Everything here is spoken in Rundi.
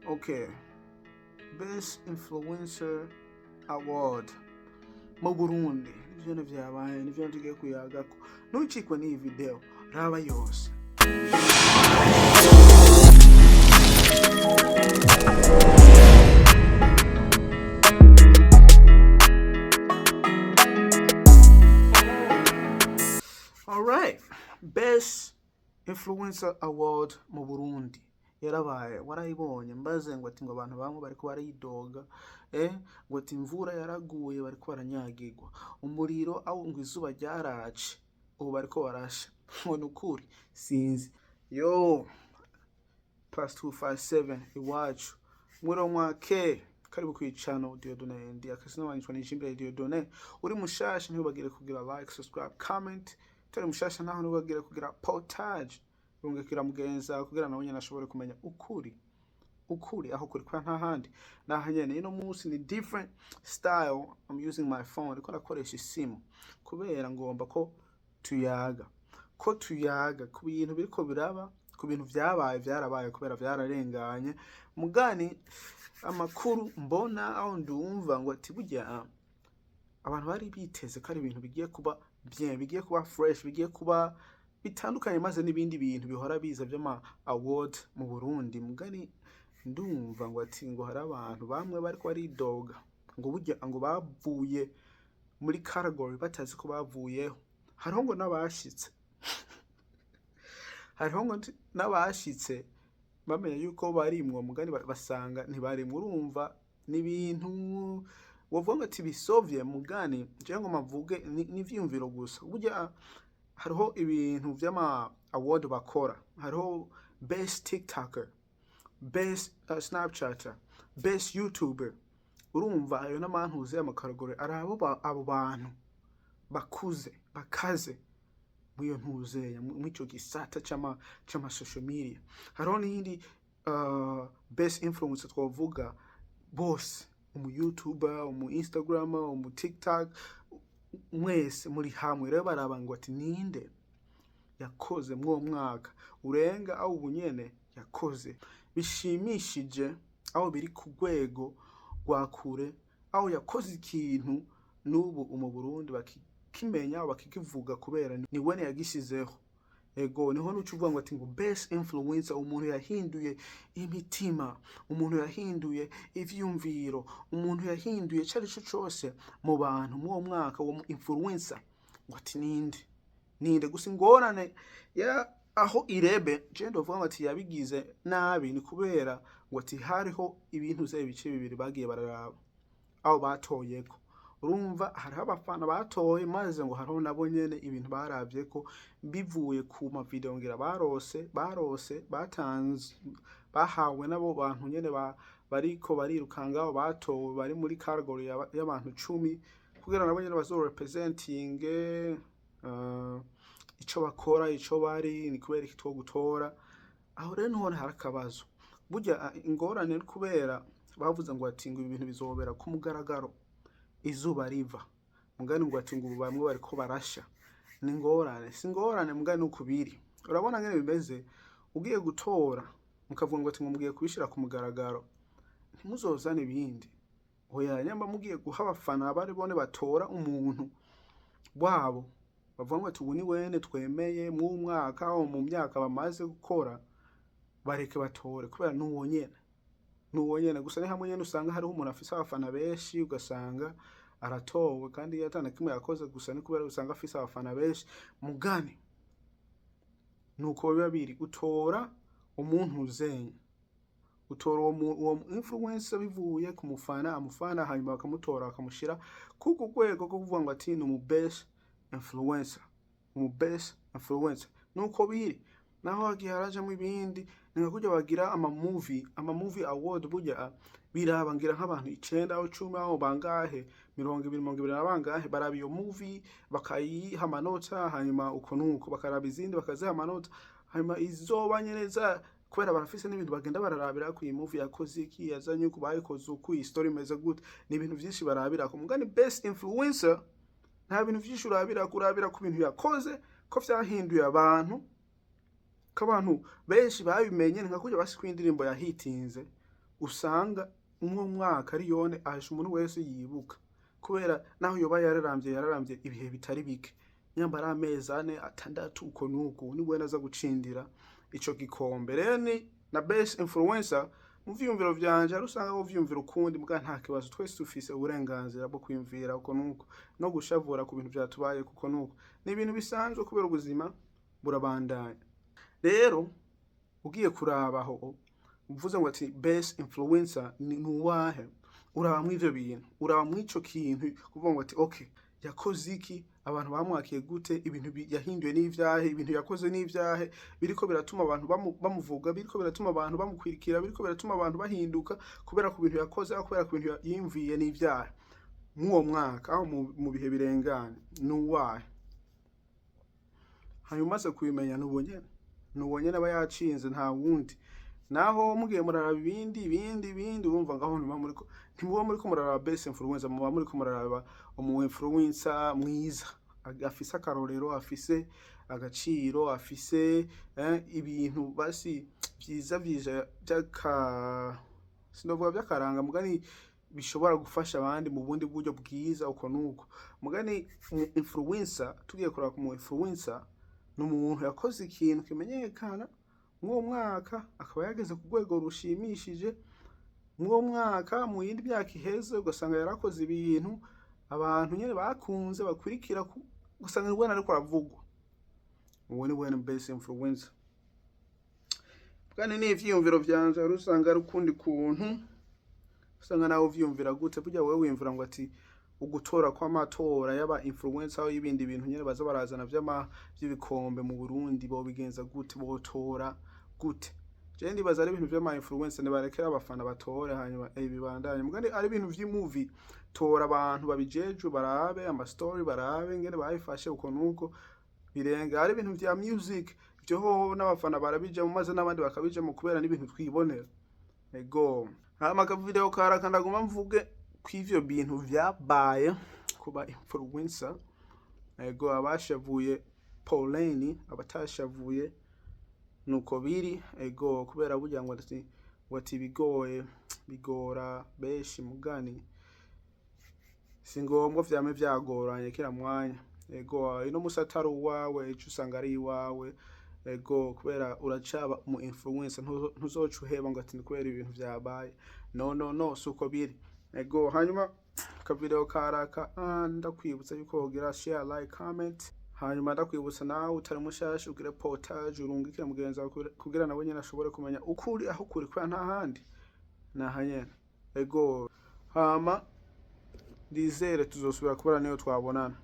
Okay, Best Influencer Award mu Burundi, nivyo vyabaye, nivyo tugiye kuyagako. Ntucikwe n'iyi video, raba yose. Alright, Best Influencer Award mu Burundi yarabaye, warayibonye. Mbaze ngo ati ngo abantu bamwe bariko baridoga, ngo ati imvura yaraguye, bariko baranyagirwa, umuriro aho ngo izuba ryarace, ubu bariko barasha. Ngo nukuri sinzi yo +257 iwacu mwiro mwake. Karibu kwicano Dieudonne, ndi akazina wanyitwa Nijimbere Dieudonne. Uri mushasha, ntibagire kugira like, subscribe, comment. Turi mushasha naho, ntibagire kugira partage, rungikira mugenzi wawe kugira nawe nyene ashobore kumenya ukuri, ukuri aho kuri kwa nta handi naha nyene. Ino munsi ni different style, I'm using my phone, ariko nakoresha isimu kubera ngomba ko tuyaga ku bintu biriko biraba, ku bintu vyabaye, vyarabaye kubera vyararenganye. Mugani amakuru mbona aho ndumva ngo ati burya abantu bari biteze ko ari ibintu bigiye kuba bien, bigiye kuba fresh, bigiye kuba bitandukanye maze n'ibindi bintu bihora biza vy'ama award mu Burundi. Mugani ndumva ngo ati ngo hari abantu bamwe bariko baridoga ngo burya ngo bavuye muri category batazi ko bavuyeho. Hariho ngo n'abashitse bamenya yuko barimwo, mugani basanga ntibarimwo. Urumva ni ibintu wovuga ngo ati bisovye, mugani jewe ngo mavuge n'ivyiyumviro gusa. Burya hariho ibintu vy'ama award bakora, hariho best TikToker, best Snapchatter, best YouTuber. Urumva ayo n'amantuze y'ama category ari abo bantu bakuze bakaze mw'iyo ntuzeya, mw'ico gisata c'ama social media. Hariho n'iyindi best influencer, twavuga bose, umu YouTuber, umu Instagramer, umu TikTok, mwese muri hamwe. Rero baraba ngo ati ninde yakoze mw'uwo mwaka urenga, aho ubu nyene yakoze bishimishije, aho biri ku rwego rwa kure, aho yakoze ikintu n'ubu mu Burundi bakikimenya, bakikivuga, kubera ni wene yagishizeho. Ego, niho nuca uvuga ngo ati ngo best influencer, umuntu yahinduye imitima, umuntu yahinduye ivyumviro, umuntu yahinduye ico ari cyo cose mu bantu mw'uwo mwaka, uwo mu influencer ngo ati ninde, ninde? Gusa ingorane ya aho irebe, je ndovuga ngo ati yabigize nabi, ni kubera ngo ati hariho ibintu ze ibice bibiri bagiye bararaba aho batoyeko. Urumva hariho abafana batoye, maze ngo hariho nabo nyene ibintu baravye ko bivuye ku ma video ngira barose batanze, bahawe nabo bantu nyene bariko barirukanga, aho batowe bari muri category y'abantu 10, kugira nabo nyene bazo representinge ico bakora, ico bari, ni kubera iki two gutora. Aho rero niho hari akabazo. Burya ingorane ni kubera bavuze ngo ati ngo ibi bintu bizobera ku mugaragaro izuba riva, mugani ngo ati ngo ubu bamwe bariko barasha. Ni ingorane, si ingorane, mugani uko biri. Urabona ngene bimeze, ugiye gutora mukavuga ngo ati ngo mugiye kubishira ku mugaragaro, ntimuzozane ibindi. Oya, nyamba mugiye guha abafana bari bone batora umuntu wabo, bavuga ngo ati ubu ni wene twemeye mw'uwu mwaka, mu myaka bamaze gukora, bareke batore kubera n'uwo nyene, n'uwo nyene. Gusa ni hamwe nyene usanga hariho umuntu afise abafana benshi, ugasanga aratowe kandi iyo atana kimwe yakoze, gusa ni kubera usanga afise abafana benshi. Mugani nuko biba biri, utora umuntu uzenya, utora uwo influencer bivuye ku mufana amufana, hanyuma bakamutora, bakamushira kuko rwego rwo kuvuga ngo ati ni umu best influencer, umu best influencer. Nuko biri. Naho hagiye harajamwo ibindi, ni nka kurya bagira ama movie award. Burya biraba ngira nk'abantu 9 aho 10 aho bangahe, 20, 20 na bangahe, baraba iyo movie bakayiha amanota, hanyuma uko nuko bakaraba izindi bakaziha amanota, hanyuma izoba nyene za kubera barafise n'ibintu bagenda bararabira ko iyi movie yakoze iki, yazanye uku, bayikoze uku, iyi story imeze gute. Ni ibintu vyinshi barabirako. Mugani best influencer nta bintu vyinshi urabira, kurabira ku bintu yakoze ko vyahinduye abantu, ko abantu benshi babimenye. Ni nka kurya basi ko indirimbo yahitinze. Usanga umwe mwaka ariyone aje umuntu wese yibuka, kubera naho yoba yararamvye ibihe bitari bike, nyamba ari amezi 4, 6, uko nuko nibwo aza gucindira ico gikombe. Rero ni na best influencer mu vyiyumviro vyanje. Hari usanga wo vyiyumvira ukundi, muga nta kibazo, twese dufise uburenganzira bwo kwiyumvira uko nuko no gushavura ku bintu vyatubaye, kuko nuko ni ibintu bisanzwe, kubera ubuzima burabandanya. Rero ugiye kuraba aho uvuze ngo ati best influencer ni nuwahe, uraba mw'ivyo bintu, uraba mw'ico kintu, kuvuga ngo ati okay, yakoze iki, abantu bamwakiye gute, ibintu yahinduye n'ivyahe, ibintu yakoze n'ivyahe biriko biratuma abantu bamuvuga, biriko biratuma abantu bamukwirikira, biriko biratuma abantu bahinduka kubera ku bintu yakoze aho, kubera ku bintu yiyumviye n'ivyahe mw'uwo mwaka aho mu bihe birenganye nuwahe. Hanyuma umaze kubimenya, nuwo nyene, nuwo nyene aba yacinze, nta wundi. Naho mugiye muraraba ibindi, ibindi, ibindi, urumva ngaho ntimuba muriko muraraba best influencer, muba muriko muraraba umu influencer mwiza afise akarorero, afise agaciro, afise ibintu basi vyiza vyiza vy'aka, sinovuga vy'akaranga, mugani bishobora gufasha abandi mu bundi buryo bwiza, uko nuko. Mugani umu influencer, tugiye kuraba ku mu influencer, ni umuntu yakoze ikintu kimenyekana mw'uwo mwaka, akaba yageze ku rwego rushimishije mw'uwo mwaka, mu yindi myaka iheze ugasanga yarakoze ibintu abantu nyene bakunze, bakurikira, ugasanga ni wene ariko aravugwa. Uwo ni wene best influencer. Kandi ni ivyiyumviro vyanje, hari usanga ari ukundi kuntu, usanga nawe uvyiyumvira gute. Burya wewe wiyumvira ngo ati ugutora kw'amatora y'aba influencer aho y'ibindi bintu nyene baza barazana vy'ibikombe mu Burundi, bobigenza gute, botora gute? Je ndibaza ari ibintu vy'ama influencer, nibarekera abafana batore, hanyuma bibandanye. Mugani ari ibintu vy'imovie, tora abantu babijejwe, barabe ama story, barabe ingene babifashe, uko nuko birenga. Ari ibintu vya music, ivyo hoho n'abafana barabijamo, maze n'abandi bakabijamo, kubera n'ibintu twibonera. Ego, hama aka video karaka ndaguma mvuge kw'ivyo bintu vyabaye kuba influencer. Ego, abashavuye poleni, abatashavuye nuko biri. Ego, kubera burya ngo ati bigoye bigora benshi, mugani si ngombwa vyame vyagoranye kila mwanya. Ego, ino musi atari uwawe, ejo usanga ari iwawe. Ego, kubera uracaba umu influencer, ntuzoca uheba ngo ati ni kubera ibintu vyabaye. No, no, no, suko biri. Ego, hanyuma akavideo karaka, ndakwibutsa yuko wogira share, like, comment. Hanyuma ndakwibutsa nawe utari mushasha, ugire partage, urungikire mugenzi wawe kugira nawe nyene ashobore kumenya ukuri aho kuri, kubera nta handi naha nyene. Ego, hama ndizere tuzosubira kubona niyo twabonana.